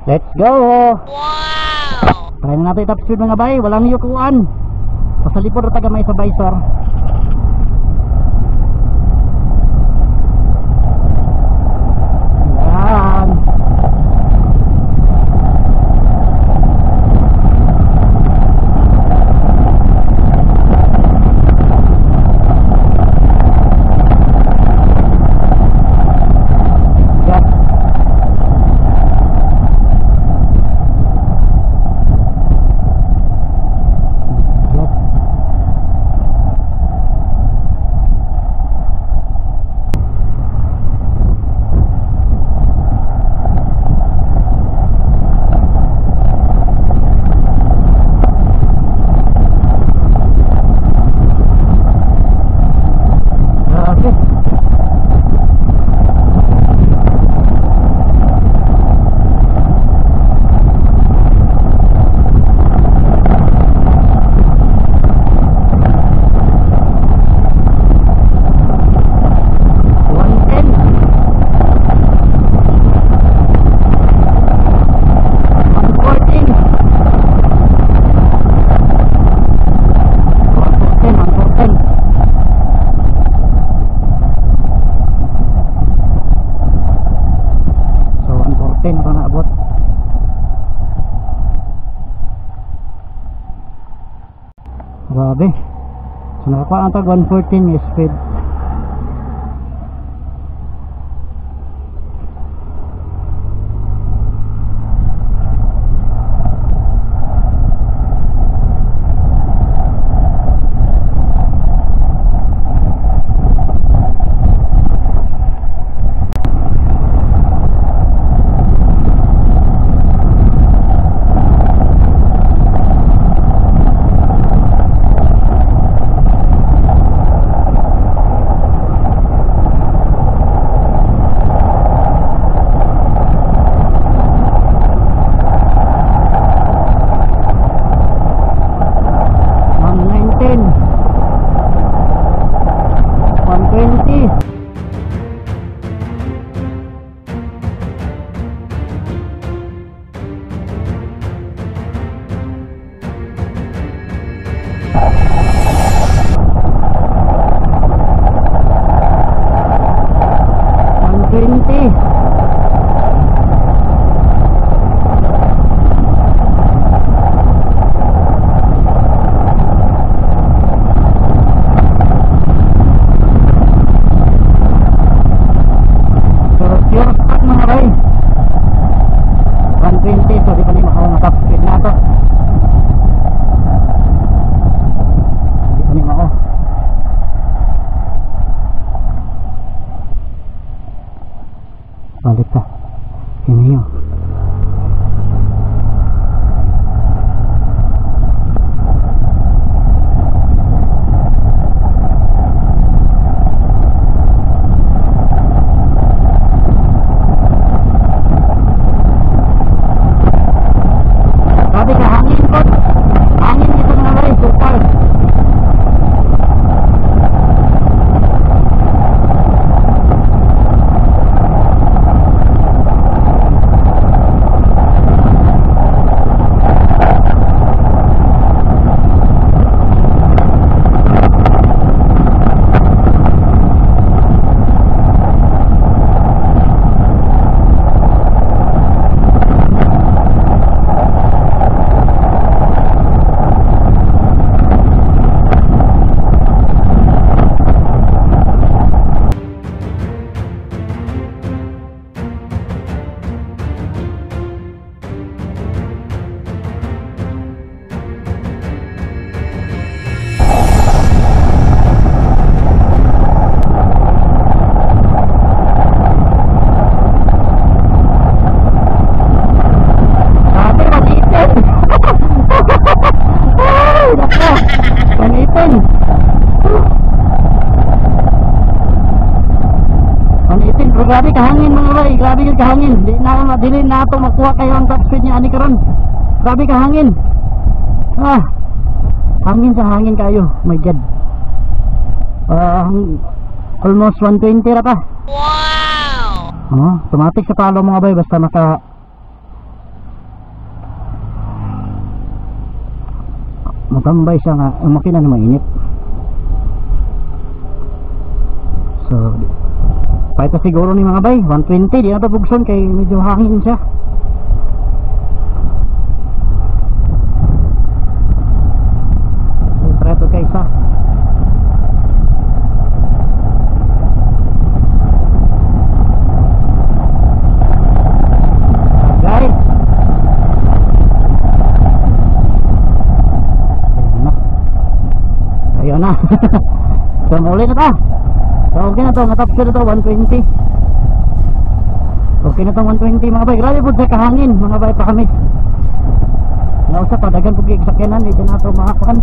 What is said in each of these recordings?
Let's go! Wow! Try na natin top speed, mga bay. Walang yukuan. Pasalipod ra taga may sa visor. Yan. Yan. Yes. Grabe. 110. 114. 114, 114. So 114 ako naabot. Grabe. So nakakuha ang tag 114 yung speed. 119, 120. 120. So, pure stock, mga bay. 120. So, di pa ni mao top speed na to. Di pa ni mao. Balik ta. Yun yun. Grabe ka hangin po. Hangin dito, mga bay, super. Grabe, 118. Ay, nako. 118. 118, pero grabe kahangin, mga bay. Grabe yung kahangin. Di na dili na ato makuha kayo ang top speed niya ani karon. Grabe kahangin. Ah. Hangin sa hangin kayo. My God. Almost 120 ra pa. Wow! Oh, automatic sa palo, mga bay, basta maka Matambay siya nga ang makina na mainit. So paita siguro ni mga bay 120 di na to bugson kay medyo hangin siya. So try to kaysa. Guys, ayun na. So muli na ta. So okay na to, matap na to 120. Okay na to 120 mga bay. Grabe pud sa kahangin mga bay pa kami. Nausa pa dagan pud sakyanan di na to makakuan.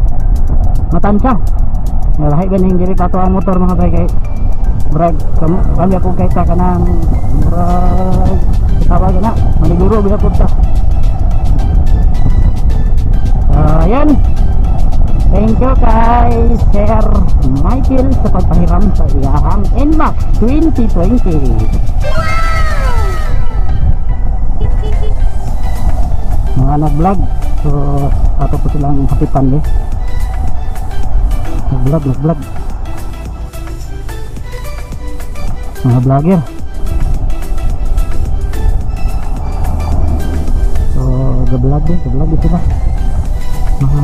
Matansya. Lahi ba ning diri pa to ang motor mga bay kay brag kami ako kay ta kanang brag tawag na maniguro biya pud ta. Ayan. Thank you kay Sir Michael sa pagpahiram sa iyahang NMAX 2020. Mga nag-vlog, so ato po silang hapitan eh. Nag-vlog. Mga vlogger. So, ga-vlog din sila. Mga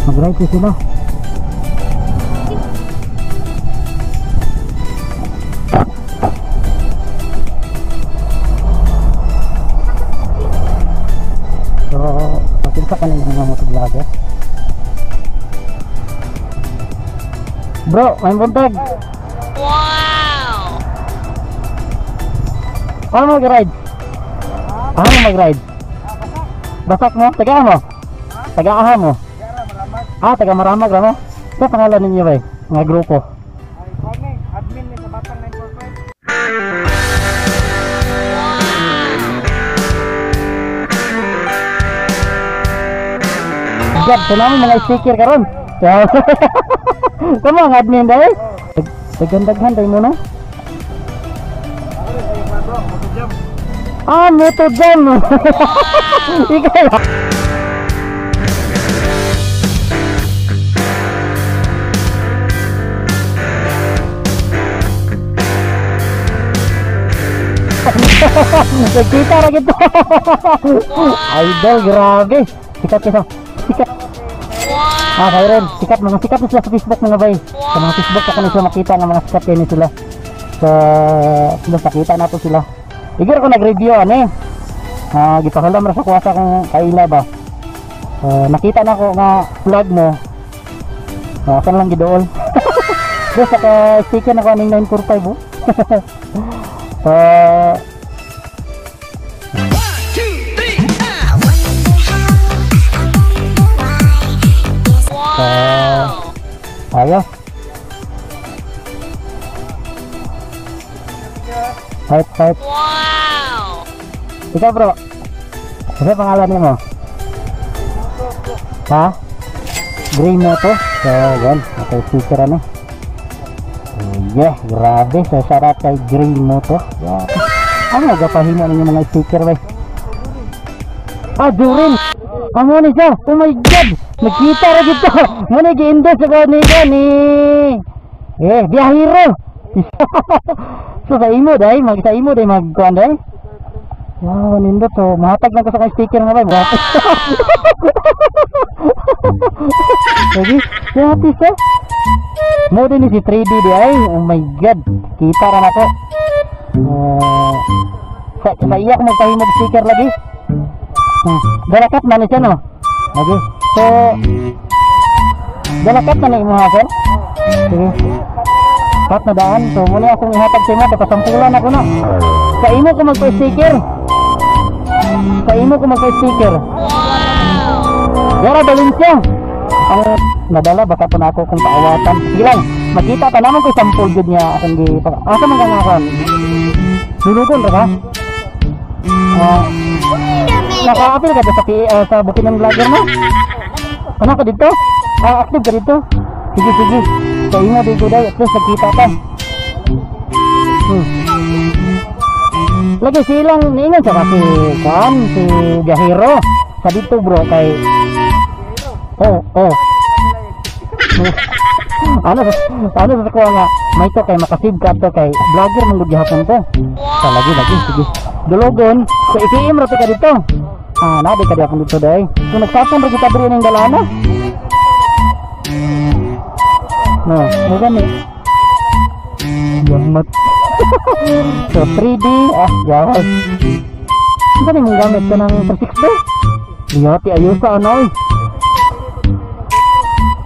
mag-ride sila. So, pakinsa ka ng mga motovlogger. Bro, may buntag. Wow! Paano mag-ride? Paano mag-ride? Basak mo? Taga mo? Taga mo? Ah, taga Maramag ra mo. Sa pangalan ninyo bay? Nga grupo. Ay, kami, admin ni sa Batang 945. God, so namin mga sticker karon. Kamo ang admin dai. Daghan-daghan day mo no. Ah, moto jam. Ikaw. Nagkita ra gito. Idol, grabe. Sikat kayo. Sikat. Ah, kayo rin. Sikat, mga sikat na sila sa Facebook mga bay. Sa mga Facebook ako na sila makita ng mga sikat kayo sila. Sa sila nakita na to sila. Igor ko nag-review ano eh. Ah, gipahulam ra sa kuwasa kung kaila ba. Nakita na ko nga vlog mo. Asan lang gidool. Basta ka sticker na ko aning 945 oh. 1, 2, 3, Wow! Ayos. Fight. Wow! Ikaw bro, ano pangalan mo? Ha? Grey Moto? So, yan. Okay, sticker ano. Oh, yeah, grabe. So, shout out kay Grey Moto. Yeah. Ano, nagpahimo ninyo mga sticker ba? Ah, Durin! Amo ni siya! Oh my God! Nagkita ra gito! Muna gi-endorse ako ni ni eh, biyahero! So, sa imo day, mag sa imo day magkuan day. Wow, nindot. So, mahatag lang ko sa kong sticker nga ba? Lagi, gratis eh. Mo din ni si 3D di ay. Oh my God. Kita ra nako. Sa iya ko magpahimog sticker lagi. Dalakat man ni siya no. Lagi. So, dalakat na ni imo ha, sir? Sige. Kat na daan. So, muna akong ihatag sa imo. Pasampulan ako na. Sa imo ko magpa-sticker. Sa imo ko magpa-sticker. Yara Valencia. Ang nadala baka pa na ako kung paawatan. Sige lang, makita pa naman ko sampol jud niya akong gi. Asa man ka nga kon? Lulugon ra ka? Naka-apil ka sa sa Bukidnon Vlogger mo? Ano ka dito? Ah, active ka dito? Sige, sige. Sa imo di ko dai, at least nagkita ka. Lagi silang niingon sa kasi kan si Gahiro. Sa dito bro kay oh oh. Ano ano sa kuha nga may to kay makasib ka to kay vlogger man gud gihapon to. Sa lagi lagi sige. Dulogon sa ATM ra ka dito. Ah, na di ka diapon dito day. Kung nagsapon ra kita diri ning dalana. No, mo gani. Yamat. So 3D ah, yawas. Ano ni mong gamit ka ng 360? Liyati ayos sa ano eh.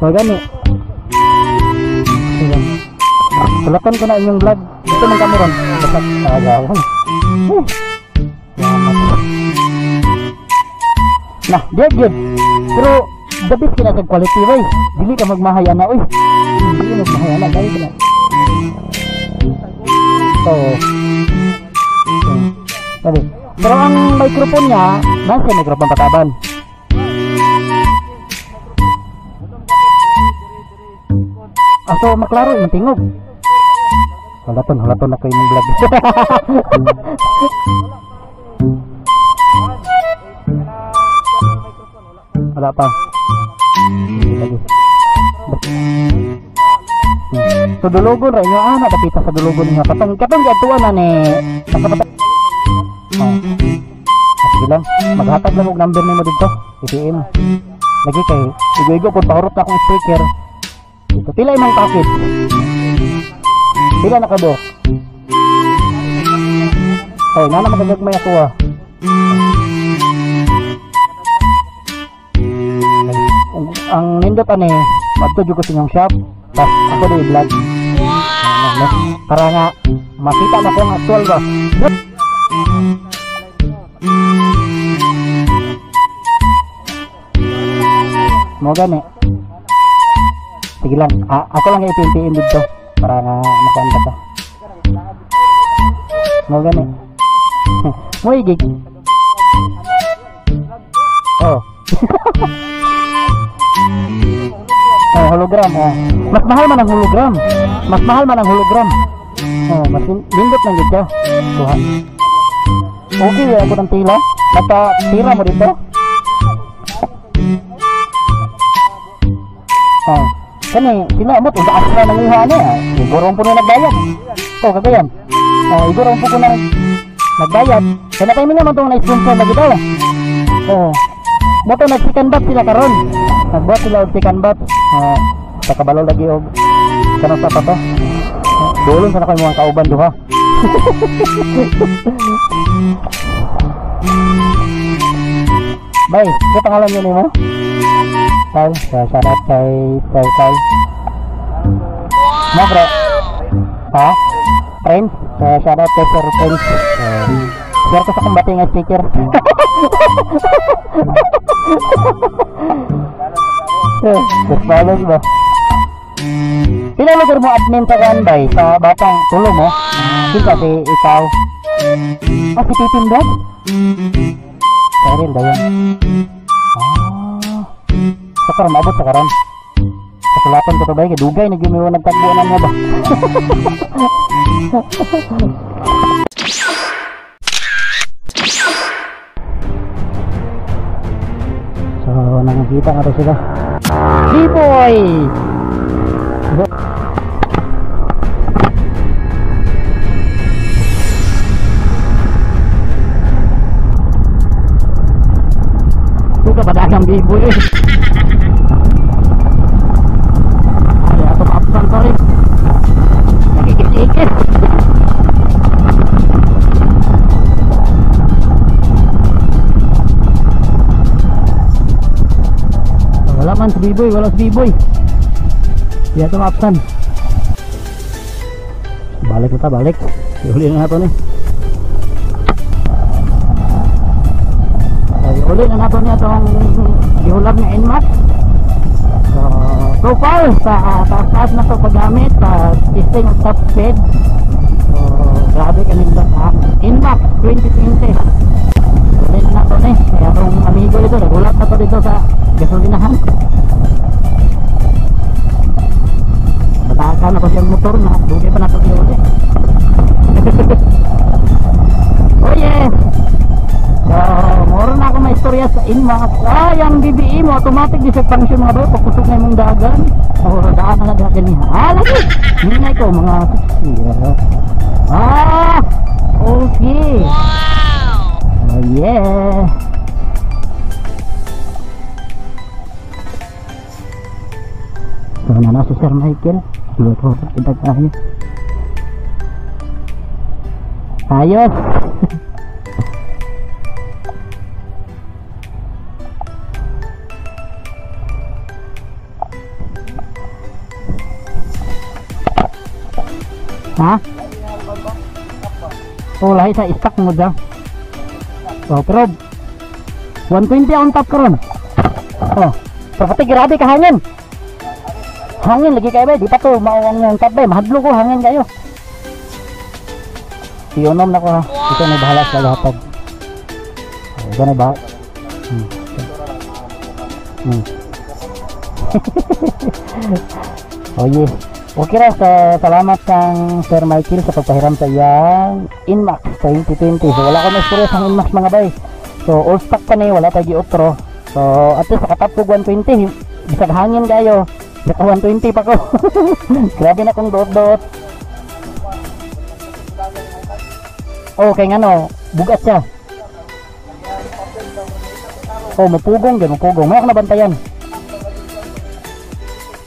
So gani. Sige. Sulatan ko na inyong vlog. Dito man kami ron. Basta agawan. Yamat. Nah, diya gyud. Pero the best kina sa quality bay. Dili ka magmahaya na oy. Dili magmahaya na dahil na. So, sabi. Pero ang microphone niya, nasa microphone pataban. Ah, so maklaro yung tingog. Hulaton, hulaton na ko yung vlog. Wala pa. Lagi. So dulugon ra inyo ah, napita sa dulugon ninyo. Katong katong giadtuan na ni nakapata. Oh. Sige lang, maghatag lang og number nimo didto. ATM. Lagi kay igo-igo pud pahurot na akong speaker. Dito pila imong package? Pila na ka do? Oh, nana magagmay ako ah. Ang nindot ani, madto jud ko sa inyong shop. Tas ako do i-vlog. Wow. Para nga makita na ko ang actual ba. Mo gani. Sige lang, ako lang i-PMPM dito para nga makanta ka. Mo gani. Mo igig. Oh. Oh, hologram oh. Mas mahal man ang hologram. Mas mahal man ang hologram. Oh, mas lindot lang gid ka. Kuha. Okay, ako ng tila. Nata tira mo dito. Oh. Kani sila mo to astra nang iha ani. Igor po na nagbayad. Oh, kagayan. Oh, igor po ko na nagbayad. Kaya tayo naman tong na-sponsor lagi daw. Oh. Mo to nag-second batch sila karon. Nagbuhat sila og second batch. Sa kabalo lagi og kanang sa pa to. Dulon sa na kayo mga kauban duha. Bay, ano pangalan yun mo? Kyle, so, shout out kay Kyle. Mo bro. Ha? Prince, so, shout out kay Sir Prince. Share ko sa kumbati nga sticker. Just ba? Pila lugar mo admin sa Ganbay sa batang tulo mo? Sino si ikaw? Ah, si Pipin Dog? Cyril, dayon. Ah. Sa karon, maabot sa karon. Sa kulapan ko to ba? Dugay, nagyumiwa nagtagbuanan nga ba? So, nakikita nga to sila. B-boy! Ito ka padagang B-boy eh. Ay, ato ma-absent, sorry. Nakikis-ikis. Wala man si B-boy, wala si B-boy. Di ato ma-absent. Balik na ta, balik. Iuli na nato ni. Iuli na nato ni atong gihulab nga NMAX. So far sa taas na to paggamit sa testing of top speed. So grabe kanindot ha. NMAX 2020. Uli na nato ni. Kaya atong amigo dito, nagulap na to dito sa gasolinahan. Batakan ako siyang motor na dugay pa nato iuli. Oh yeah. So, moro na ako may istorya sa Inmax. Ay, ang BBE mo automatic di sa function mga bay, pagkusog na imong dagan. Oh, daan na dagan niya. Ah, lagi. Hinay ko mga 60. Ah! Okay. Wow! Oh yeah. So na si Sir Michael. Luto kita tayo. Ayos. Ha? Oh, lahi sa stock mo dyan. Oh, pero 120 on top karon. Oh, pero pati grabe ka hangin. Hangin lagi kayo ba? Di pa to mao ang top ba? Mahadlo ko hangin kayo. Sionom na ko ha. Ikaw na bahala sa hatag. Ikaw na bahala. Oh yeah. Okay ra, so, salamat kang Sir Michael sa pagpahiram sa iyang Inmax 2020. So wala ko na istorya sa Inmax mga bay. So all stock pa ni, wala pa gi-outro. So at least nakatap ko 120, bisag hangin kayo. Naka 120 pa ko. Grabe na kong doot-doot. Okay nga no, bugat siya. Oh, mapugong din, mapugong. May ako nabantayan.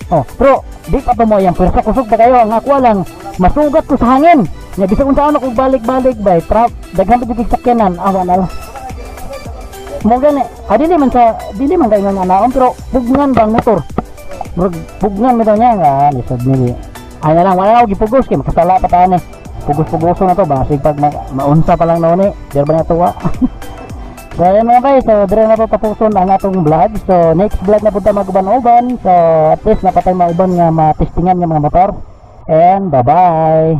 Oh, pero di pa pa mo yang pwersa, kusog pa kayo. Ang ako lang, masugat ko sa hangin. Nya bisag unsa ako balik-balik bay, trap daghan pa jud sakyanan. Ah, wala lang. Mo gani, ah, dili man sa dili man kay nga naon, pero pugnan bang motor. Murag pugnan bitaw niya nga lisod ni. Ay na lang, wala ako gipugos kay makasala pa ta ani. Pugos-pugoso na to, basig pag maunsa pa lang noon eh. Di ba niya tuwa? So ayan mga guys, so dire na to tapuson ang atong vlog. So next vlog na punta mag-uban-uban. So at least napatay mauban nga matestingan nga mga motor. And bye-bye.